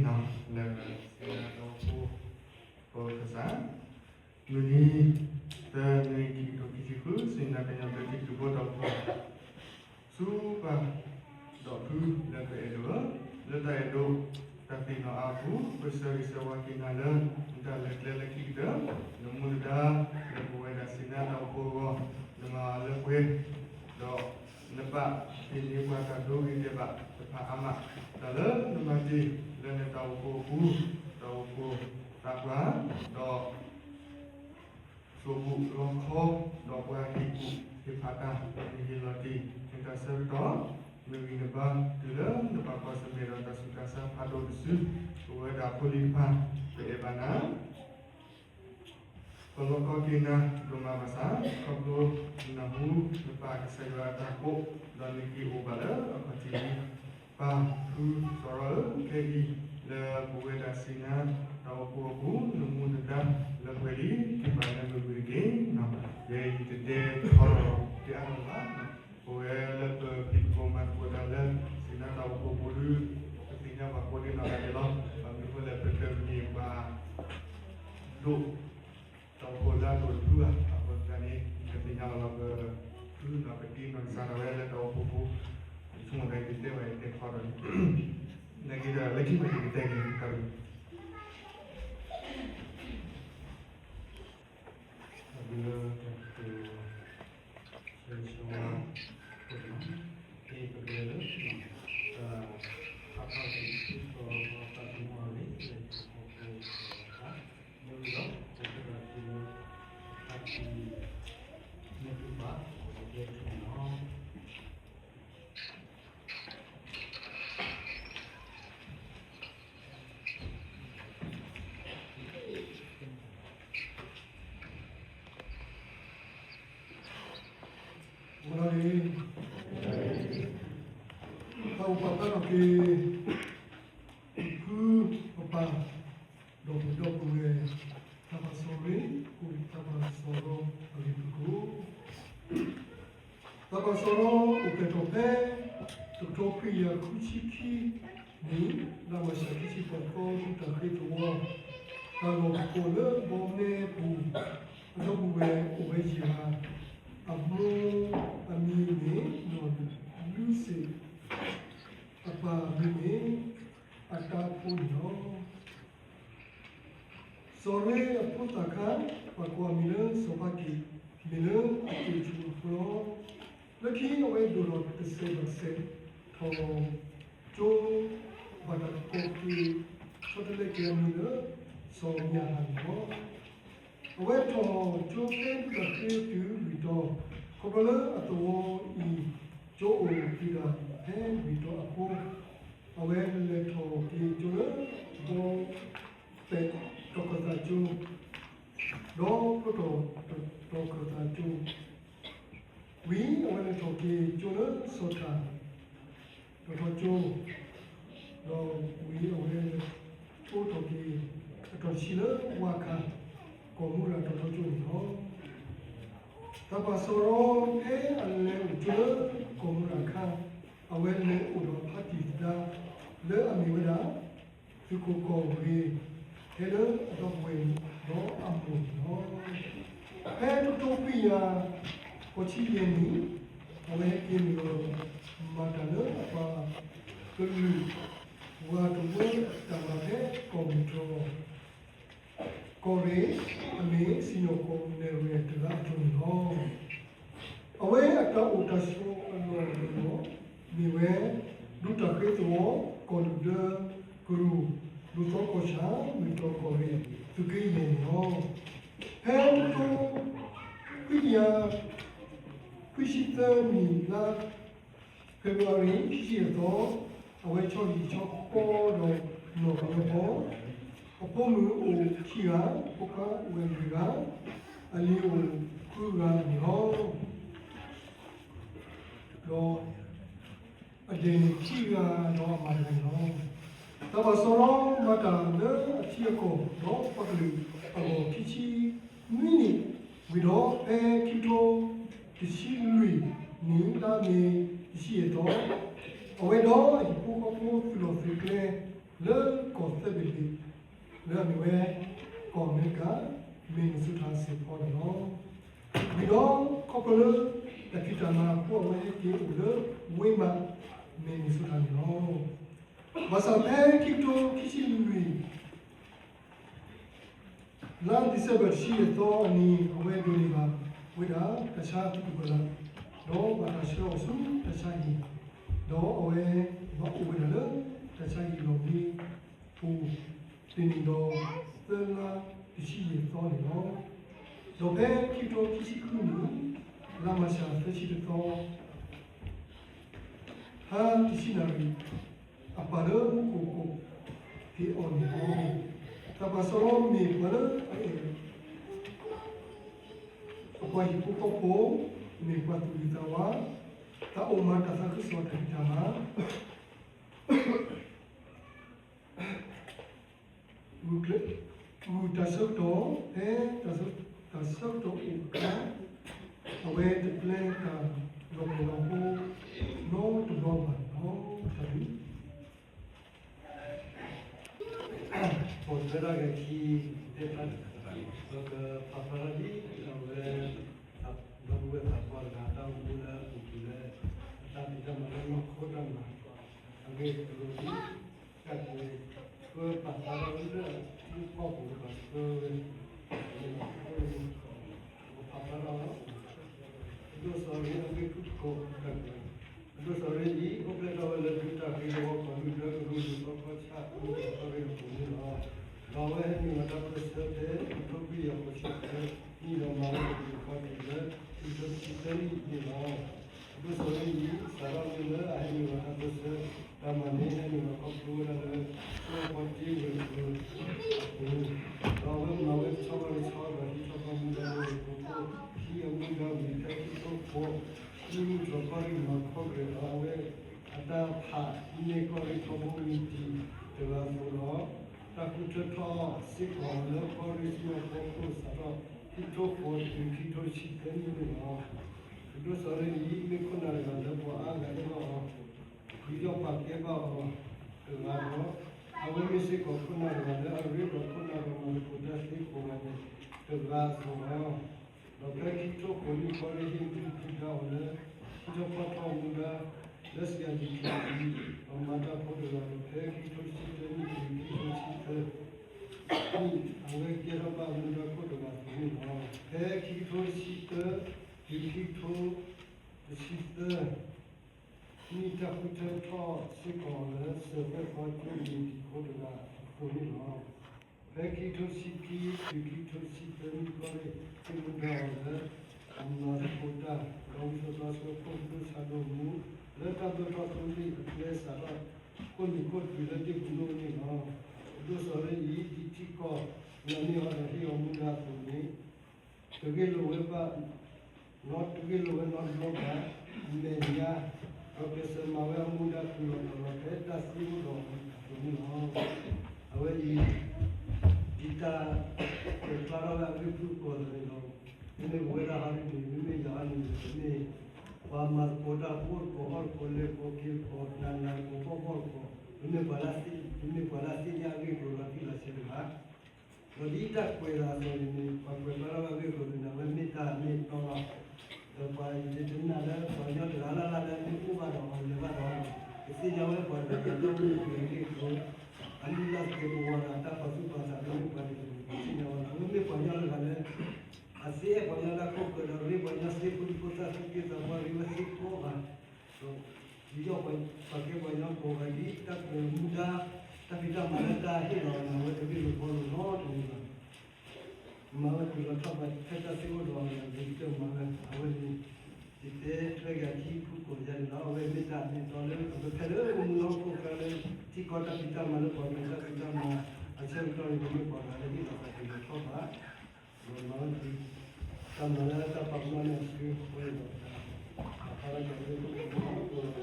လၢဆ့နၤတၢ်အိၣ်ဖှိၣ် ပကစၢ် မုၢ်နံၤ သၢနွံ ခံကထိခံဆံဃု ဆ့နၤကညီဒီကလုာ်ဒူၣ်ဖိတၢ်အိၣ်ဖှိၣ် ဆူပၢ်ဒီးဖုလၢပအဲၣ်ဒိးဧၢ, လၢတၢ်အဲၣ်ဒိးတၢ်သ့ၣ်နီၣ်အါအပူၤ ပဆၢဂ့ၤဆၢဝါက့ၤနၤလၢ နတၢ်လဲၤကျဲလၢခံကတၢၢ်, နမူနဒါလၢပဝဲဒၣ်ဆ့နၤတၢ်အိၣ်ဖှိၣ်အဂီၢ် နမၤအီၤလၢပှဲၤ, ဒီးနပာ်သ့န့ၢ်ပှၤတၢ်ဒိဂ့ၤတဲာ်ဘၣ်တဖၣ်အါမး, တၢ်လၢနမၤတ့ၢ်လၢနတၢ်အိၣ်ဖှိၣ်အပူၤ, တၢ်အိၣ်ဖှိၣ်သးပှၢ်, ဒီး စိာ်ဘူးလီခီ ဒီးပှၤဟ့ၣ်ကူၣ်ဟ့ၣ်ဖးတၢ် နဟ့ၣ်လီၤတ့ၢ်နတၢ်ဆၢကတီၢ် နဂံၢ်နဘါ တုၤလၢနဘၣ်ကွၢ်ဆၢၣ်မဲာ်ဒီးတၢ်ဆူးတၢ်ဆါဖးဒိၣ်တစု, ပဝဲဒၣ်ဖိလံၤတဖၣ် ပအဲၣ်ဘၣ်နၤ ပလီၢ်ကီက့ၤနၤဒိၣ်မးဘၣ်ဆၣ်, ခီဖျိနနၢ်ဟူနပၢ်ကစၢ်ယွၤအတၢ်ကိး, ဒီးနက့ၤအိၣ်ဘၣ်လၢအခီၣ်ထံးလံ, ပၢ်ဖုစီၤရီဧၢ, ခဲအံၤ လၢပဝဲဒၣ်ဆ့နၤတၢ်အိၣ်ဖှိၣ်အပူၤ နမူနဒါလၢပှဲၤလံ, က့ၤဘၣ်လၢမုၢ်မုၢ်တက့ၢ်. ယဲယတတဲထီဒီးတဲအါထီၣ်ဘၣ်, ပဝဲလၢပဖံးသကိးမၤသကိးတၢ်လၢ ဆ့နၤတၢ်အိၣ်ဖှိၣ်အပူၤဒီး ပသ့ၣ်ညါဘၣ်ကိးဒံနီၢ်ဂၤဒဲးလီၤ. ဘၣ်မနုၤအဃိလဲၣ် ပတမ့ၢ်ပှၤ ဒိၣ် တၢ်အိၣ်ဖှိၣ်လၢအဒိၣ်တဖုဘၣ်. အဃိသတးန့ၣ် ယကသ့ၣ်ညါလီၤလီၤ ပဖုနီၢ်ကတံနီၢ်ကစၢ်ဒၣ်ဝဲလၢတၢ်အိၣ်ဖှိၣ်ပူၤ, ယဆိကမိၣ်သးယတဲဘၣ်ယတဲထီဒီး နာ်က့ဒီးလၢခံမ့ၢ်ယကတဲန့ၣ်တၢ် အဘျုးလၢတၢ်ကတိၤ ဆၢဂ့ၤဆၢဝါပှၤနီၤ, ကဲပကလဲၤလၢ တၢ်ဖးဖးက့ၤ ဆူစီၤပၤသးသမူအဂ့ၢ် လၢတၢ်ဖီခိၣ်အခါ, မ့ၢ်ဝံၤဒီး တၢ်ကဲထီၣ်သးလၢ တၢ်ဖးက့ၤ မ့ၢ်သုဘၣ် ကလဲၤထူၣ်န့ၣ်လီၤ. ဝဲဒၣ်န့ၣ် တၢ်အိၣ်ပာ်ဖျါထီၣ်က့ၤ ဖုပပၢ် ဒီပုၢ်ဒီပုၢ်ဝဲၢ် တၢ်ပာ်စီဆှံ အိၣ်တၢ်ပာ်စီဆှံအဂ့ၢ်ဖုၣ်ကိာ် တၢ်ပာ်စီဆှံအိၣ်ဖျဲၣ်ထီၣ်ဖဲ တကထိခွံကယၤဃုဆံခံနံၣ် လါမၢ်ၡး ခံဆံဃိးသီ ဒူတၢ်ဃ့သဝီ တၢ်လီၢ်ကီၢ်လၢဘီမဲပူၤ အဒီပုၢ်ဝဲၢ်အိၣ်ဝဲယဲၢ်ဂၤ, အမိၢ်အမံၤမ့ၢ် နီၢ်လုစ့ၣ်, အပၢ်မံၤမ့ၢ် အတၢ်ဖိန့ၣ်လီၤ. စီၤရ့အဖိသၣ်ခါ ပှၤကိးအမံၤလၢစီၤပၤက့ၣ်, မ့ၢ်လၢအက့ၣ်ဆူၣ်အဃိလီၤ. လၢခံအဝဲဒိၣ်ထီၣ်တစဲးဘၣ်တစဲး ထီၣ်ကၠိ ဘၣ်တၢ်ကီက့ၤ ဆီတလဲက့ၤအမံၤလၢ စီၤမၠၣ်ဟၣ်န့ၣ်လီၤ. အဝဲထီၣ်ကၠိဖဲဒူတၢ်ဃ့တုၤလွံၢ်တီၤ, ခီဖျိလၢအသဝီအံၤ ကၠိအိၣ်က့ၤဒၣ်ဖဲလွံၢ်တီၤအဃိ, အဝဲလဲၤထီၣ်က့ၤကၠိလၢ ဘီပဲးတီၤခၢၣ်သးကၠိ, ဒီးဖျိထီၣ်တီၤခၢၣ်သးကၠိ ဝံၤအဝဲလဲၤထီၣ်က့ၤကၠိလၢစီၤတၢ် တီၤထီကၠိ, ဒီးဝံၤအဝဲလဲၤထီၣ်က့ၤ အတီၤတဆံလၢဝါခး ကီၢ်မူရၤတီၤထီကၠိန့ၣ်လီၤ. တၢ်ပာ်စီဆှံဖဲအလဲၤအိၣ်ကၠိလၢ ကီၢ်မူရၤအခါ, အဝဲလဲၤအိၣ်ဒီးဖါတံၢ်သဒါ လၢအမ့ၢ်ဝဲဒၣ် သုးခိၣ်ကီၢ်ရ့ၣ် ဟဲလၢအဒီပုၢ်ဝဲၢ်ဒီးအမိၢ်န့ၣ်လီၤ. ဖဲတကထိခွံကယၤဃိးဆံယဲၢ်နံၣ်, အဝဲဟဲက့ၤနုာ်လီၤမၤတၢ်လၢအပှၤကလုာ် ပှၤတဝၢအတၢ်မၤဖဲကီၢ်မုၢ်တြီၢ် ကီၢ်ရ့ၣ် အမ့ၢ်စံၣ်ညီၣ်ကွီၢ်နဲၣ်ရွဲၣ်တဂၤအသိးန့ၣ်လီၤ. အဝဲအတၢ်အိၣ်တၢ်ဆိးအလီၢ်အလီၢ် မ့ၢ်ဝဲ ဒူတၢ်ဃ့သဝီ ကီၢ်ဒူၣ်ဒၢ ကရူၢ် ဒူသီကီၢ်ဆၣ် မုၢ်တြီၢ်ကီၢ်ရ့ၣ် သုးက့ယဲၢ်န့ၣ်လီၤ. ဖဲတကထိခွံကယၤ ခွံဆံသၢနံၣ်လါ ဖ့ၤဘြူၤအါရံၤ ခံဆံယဲၢ်သီ, အဝဲဆီလံၤဆီဃီဒီးနီၢ်ကညီဖီ, အဖိမုၣ်အိၣ်ခံဂၤ, ဖိခွါအိၣ်ဝဲလွံၢ်ဂၤ, အလံၤအိၣ်ဃုဂၤန့ၣ်လီၤ. ဒီးအဒဲၣ်န့ၣ်ခံဂၤဒီးအမါတဂၤန့ၣ်လီၤ. တၢ်ပာ်စီဆှံမၤတၢ်လၢအထံအကီၢ် ဒီးပှၤကလုာ်အဂီၢ်ခံဆံနွံနံၣ်, ဝံၤဒီးဖဲခံကထိတဆံလွံၢ်နံၣ် လါမ့ၤတဆံယဲၢ်သီ, အဝဲဒီးအဟံၣ်ဖိဃီဖိသုးလီၢ်သုးကျဲ လၢကီၢ်သၢဘ့ၣ်ဘ့ၣ် လၢအမ့ၢ်ဝဲ ကီၢ်အမဲရကၤ Minnesota စ့ၢ်ကီးန့ၣ်လီၤ. ဝံၤဒီး ခီဖျိလၢတၢ်ဖံးတၢ်မၤအဃိ အဝဲဟဲက့ၤအိၣ်လၢ Waymart Minnesota န့ၣ်လီၤ. ဘၣ်ဆၣ်ဖဲခံကထိခံဆံလွံၢ် လါဒံၣ်စဲဘၢၣ်တဆံယဲၢ်သီအနံၤ အဝဲဒိးန့ၢ်ဘၣ်ဝဲဒၣ်တၢ်ဆါသံကွၢ်လၢ် ဒီးဘၣ်တၢ်ဆှၢအီၤဆူတၢ်ဆါဟံၣ်, ဒီးအဝဲဘၣ်အိၣ်ဝဲဒၣ်လၢတၢ်ဆါဟံၣ်လီၢ်မံပူၤ တနံၣ်ဒီးသၢလါတဆံယဲၢ်သီန့ၣ်လီၤ. ဒီးဖဲခံကထိခံဆံဃုနံၣ် လါမၤရှးသၢဆံတသီ ဟါတဆံနၣ်ရံၣ် အပၢ်လၢမူခိၣ်ကအိၣ်ဟ့ၣ်အီၤန့ၣ်လီၤ. တၢ်ပၢ်စီၤလီမ့ၢ်ပှၤလၢအအဲၣ် အပှၤဟံၣ်ဖိဃီဖိ, မ့ၢ်ပှၤသူၣ်ဂ့ၤသးဝါ, တၢ်အိၣ်မၤတၢ်သးခုကစီၣ်တၢ်ဖံးတၢ်မၤ ဂုာ်ကျဲး, ဂုာ်တၢ်ဆၢကတီၢ် ဖဲတၢ်ဆၢကတီၢ်အိၣ်အခါ အဝဲတပျဲတၢ်လီၤပျဲၢ်လီၤဖိ နီတဘျီဘၣ်လီၤ. တၢ်ဘျုး ပှၤတဲဒၣ်ဂ့ၤခံ တဲဖျါတခါ ပကပာ်ဖျါထီၣ်ဒ်အဝဲ ဒီပုၢ်ဝဲၢ်သးပှၢ်တဂၤ တၢ်အိၣ်မူလၢအပူၤကွံာ်လၢ အတၢ်ဖံးတၢ်မၤလၢနီၢ်ခိတၢ်မၤ အဂ့ၢ်အကျိၤဒ် တၢ်ကဲ ပပာ်ဖျါထီၣ်လၢ ထံကီၢ်ပူၤ ပှၤဆှၢဝဲ ပကပာ်ဖျါထီၣ် ဒိၣ်စီၤရ့အဂ့ၢ်ဖုၣ်ကိာ် ဒိၣ်စီၤရ့အံၤ အိၣ်ဖျဲၣ်ထီၣ်ဝဲလၢဒုးတၢ်ဂ့ၢ်ဂီၢ် ကီၢ်မုၢ်ဒၢကရူၢ် ဒ်သီခီၣ်ဆၣ် အမုၢ်တၢ်ထီၣ်ဂ့ၢ်အပူၤန့ၣ်လီၤ. ဒီးအဝဲဟဲနုာ်လီၤတၢ်ပၢၢ်ဆၢဖဲ အထိခွံကယၤဃိးဆံသၢနံၣ်ဒီး မၤဝဲတၢ်ပၢၢ်ဆၢဖဲ ခံကထိခံဆံသၢနံၣ်န့ၣ်လီၤ. ဒိၣ်စီၤရ့အံၤ စးထီၣ်မ့ၢ်လၢအဟဲနုာ်လီၤတၢ်ပၢၢ်ဆၢ တၢ်မၤန့ၣ် ဟဲနုာ်လီၤခီဖျိဝဲဒၣ်လၢ စီၤပီတ့ဝဲၢ်အပူၤ ဒီးအဝဲမၤဝဲတဆီဘၣ်တဆီဒီး ဟံးထီၣ်ပှၤမူဒါလၢ ပဖိခံအမူဒါဝံၤ ဖဲခံကထိဃိး မုၢ်ထီၣ်ကီၢ်ရ့ၣ်မၤခီဂ့ၤဒီး အဝဲအတၢ်ဖးန့ၢ်ကီၢ်ရ့ၣ်ထီဘိမံၤတံၢ်တဂၤအသိးဒီး တၢ်ဃုထၢထီၣ်စ့ၢ်ကီးအီၤလၢ ကီၢ်ရ့ၣ်စံၣ်ညီၣ်ကွီၢ်ခိၣ်စးထီၣ် ခံကထိဃိးတုၤခံကထိတဆံသၢနံၣ်န့ၣ်လီၤ. ဒိၣ်စီၤရ့အံၤ မ့ၢ်ခိၣ်နၢ်တဂၤလၢပှၤအါဂၤအဲၣ်ဘၣ်အီၤ ပှၤကူၣ်ထီၣ်ပာ်ကဲဘၣ်အီၤတဂၤဒီး အဝဲမ့ၢ်စ့ၢ်ကီးခိၣ်နၢ်တဂၤလၢအရ့ဒီးခိၣ်နၢ်ဒီးမၤသကိးတၢ်သ့ကိးဂၤဒဲးတဂၤအသိးလီၤ. ဒီးဖဲခံကထိဃိးနံၣ် ကီၢ်ရ့ၣ်ဟ့ၣ်ကူၣ်ဒုၣ်ဒါအီၤလၢ ဟံးထီၣ်ဖီၣ်ထီၣ်မူဒါ လၢ စီၤအၤဒံၣ်ကံၣ်အံၤ ပှၤမၤတၢ်ဖိတဂၤဒီး ဖဲခံကထိတဆံတၢနံၣ်တုၤခံကထိတဆံသၢနံၣ် အဝဲကဲထီၣ်ဘၣ်မူဒါခိၣ်တဂၤအသိးန့ၣ်လီၤ. ဖဲခံကထိတဆံတၢတုၤခံကထိတဆံသၢ မ့ၢ်တၢ်ဃုထၢထီၣ်စ့ၢ်ကီးအီၤလၢ စၢၤသွဲၣ်သီကၠိမံၤတံာ်ခိၣ်တဂၤအသိးန့ၣ်လီၤ. ဖဲခံကထိတဆံခံတုၤခံကထိတဆံသၢနံၣ် ကီၢ်ရ့ၣ်ဟ့ၣ်မူဒါအီၤလၢ အမၤသကိးတၢ် ဒီးဝံစိာ်ဒီးဆှၢခိၣ်ဒိၣ်ဆၢဒိၣ်မူ လၢတၢ်ဘၢၣ်ထီၣ်သိလ့ၣ်အကျဲစးထီၣ် ခိၣ်နူာ်ခိၣ်တွံၤလၢဒ့ၣ်ပူၤဒိၣ်န့ၣ်လီၤ. ဒိၣ်စီၤရ့အံၤ ဒ်ထံကီၢ်လၢန့ၢ်အီၤဒီးဟ့ၣ်အီၤမူဒါအသိးန့ၣ် တဂ့ၢ်လိာ်ဝဲဘၣ် နီတဂ့ၢ်လိာ်ဝဲနီတဘျီဘၣ် အမဲာ်ညါ ဒီးကျဲးစၢးမၤဝဲအမူဒါတုၤလီၤတီၤလီၤ ဖဲတၢ်သံအိၣ်ဒီးအီၤအသိးန့ၣ်လီၤ. အဝဲအံၤ ဒ်တၢ်ကွဲးဖျါထီၣ်ဝဲအဂ့ၢ်ဖုၣ်ကိာ်အသိးန့ၣ်လီၤ. မ့မ့ၢ်ပဝဲဒၣ်ဟီဒ်န့ၣ် မ့မ့ၢ်ယၤဟီဒ်န့ၣ် ပမ့ၢ်ပှၤမၤသကိးတၢ် အိၣ်သကိး အီၣ်သကိး လဲၤသကိး က့ၤသကိး နးနးသကိး ဖှီၣ်ဖှီၣ်သကိး မ့မ့ၢ်ပှၤလၢအသ့ၣ်ညါအဂ့ၢ်အကျိၤလီၤတံၢ်လီၤဆဲးတဂၤ ဒီးဒ်တၢ်ကွဲးအသးအသိးန့ၣ် ပှၤကွဲးဖျါထီၣ်ဘၣ်အဂ့ၢ်အကျိၤန့ၣ် အဝဲမ့ၢ်တၢ်မ့ၢ်တီလီၤ. ဒီးပှၤယတနာ်လၢပှၤကညီတဂၤလၢ်လၢ်လၢအမ့ၢ်အိၣ်ဘၣ်ဒီးအီၤလဲၤဘၣ်ဒီးအီၤန့ၣ် ကသ့ၣ်ညါဝဲပှၤတဂၤလၢတၢ်အိၣ်မူအဂ့ၢ်အကျိၤ အလုၢ်အလၢ်သကဲးပဝးဒီးအတၢ်ပာ်သူၣ်ပာ်သးလၢမ့ၢ်ပှၤတဂၤန့ၣ် ပသ့ၣ်ညါဝဲလီၤ. အဝဲမ့ၢ်ပှၤကညီတဂၤလၢ အသ့အဲၣ်ပှၤကညီလၢအခိၣ်ဃၢၤဒီးရ့ပှၤကညီသ့ဖိဒံဖိသၣ်သူၣ်က့သးပှၢ် ရ့ဝဲသ့ကိးဂၤ ဒီး ဒ်သိးပှၤကဲပှၤကညီကိးဂၤဒဲး တၢ်ကွဲးမူဒါ တၢ်ဖံးတၢ်မၤလၢတၢ်ဟ့ၣ်လီၤန့ၣ် အဝဲတဂ့ၢ်လိာ်ဘှီလိာ်နီတမံၤဘၣ်. မၤဝဲတုၤလီၤထီၣ်ဘးဖဲတၢ်သ့အိၣ်ဒီးအီၤန့ၣ် ဒ်တၢ်မၤဝဲ အဝဲန့ၣ် ယတဲဖျါက့ၤအခံဖုၣ်ကိာ်ယါန့ၣ်လီၤ. အဝဲမ့ၢ်တၢ်မ့ၢ်တီလၢ အဝဲဖဲလၢမူလီၢ်ခိၣ်ကျါလၢ ထံကီၢ်တၢ်ဖံးတၢ်မၤလၢပှၤကညီတၢ်ဖံးတၢ်မၤ အဆၢကတီၢ်န့ၣ် ပမ့ၢ်ပှၤတဂၤလၢဟ့ၣ်လီၤသးတုၤလီၤထီၣ်ဘး ဒီးမၤဝဲတုၤ တၢ်မၤလၢတၢ်ပာ်ပနီၣ်န့ၣ်အဆၢ အဃိန့ၣ်ဒီး အဖါတၢ်ကဲလၢပကမၤလီၤကိးလီၤ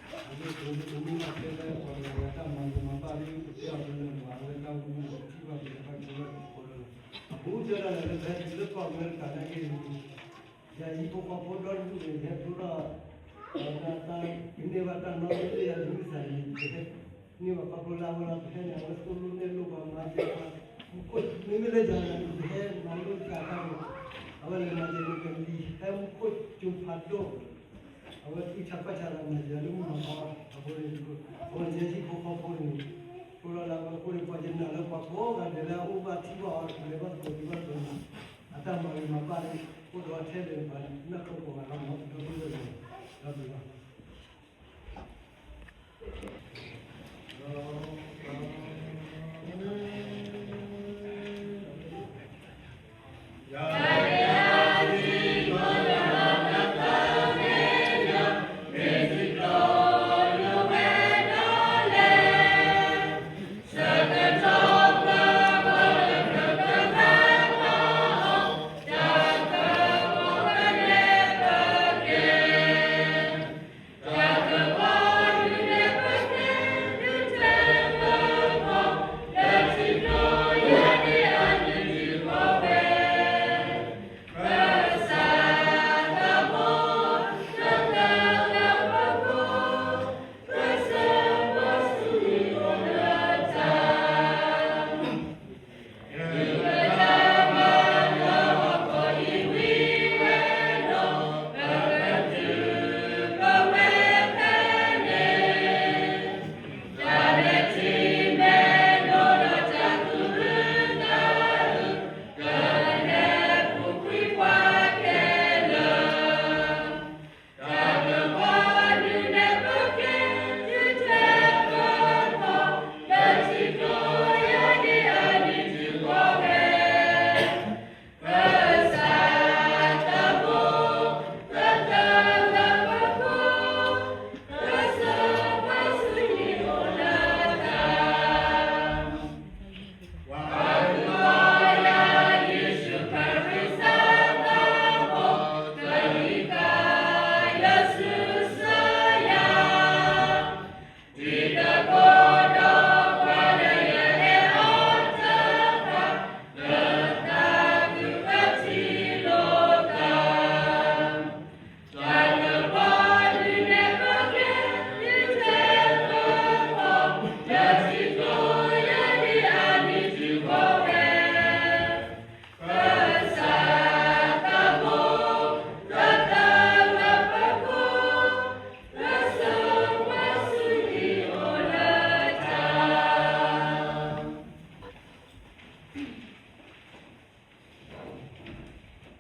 အဂ့ၢ်အကျိၤဒ်ပမ့ၢ်ဘၣ်တဲလၢပှၤတဂၤတၢ်မၤဂ့ၤမၤဘၣ်ဒ်ပတဲအီၤလၢလၢပှၤ အဝဲတၢ်အိၣ်မူန့ၣ် ပထံၣ်ဘၣ်ပှၤတဖၣ်ကဲလၢပကိးလီၤ အပူၤတဲဒၣ်လၢဖဲတုၤလၢကီၢ်အမဲရကၤနာ်က့ၤ ယၤဟံၣ်ဖိဃီဖိဒီတဒူၣ်န့ၣ် ယဟဲဖျိထီၣ် တၢ်ကန့ၢ်ဘၣ်တၢ်နီတမံၤလၢယၤတမံၤစၢ်န့ၣ် ယဟဲ န့ၢ်ဘၣ်ခီဖျိလၢအဝဲလီၤ ပဟဲန့ၣ် အဝဲသိၣ်လိနဲၣ်လိပှၤမၤစၢၤပှၤ, မူခိၣ် မ့မ့ၢ်လၢယၤန့ၣ် ယဟဲမၤလိတၢ်တၢ်န့ၣ်, အဝဲလဲၤမၤစၢၤန့ၣ် ကလံၤဟဲမူခိၣ်စူၤဖးဒိၣ်, အဝဲသ့ၣ်ဆၢကွၢ်ဆၢလၢမၤစၢၤလၢမုၢ်မၤကီအဃိန့ၣ်, အဝဲန့ၣ်ယဲဟံၣ်ဖိဃီဖိန့ၣ်, ဃိလီၤလၢအဝဲအဃိန့ၣ် ပှၤယနာ်လၢပှၤကိးဂၤဒဲးလၢအအိၣ်ဘၣ်ထံဘၣ်အီၤ လဲၤဘၣ်သကိးက့ၤဘၣ်သကိးန့ၣ်, အတၢ်မၤဂ့ၤမၤဘၣ်န့ၣ် အိၣ်ဒီးထဲလဲၣ်ပှၤနၢ်ပၢၢ်ကိးဂၤဒဲးလီၤ ဒီပုၢ်ဝဲၢ်န့ၣ်, ဒီပုၢ်ဝဲၢ်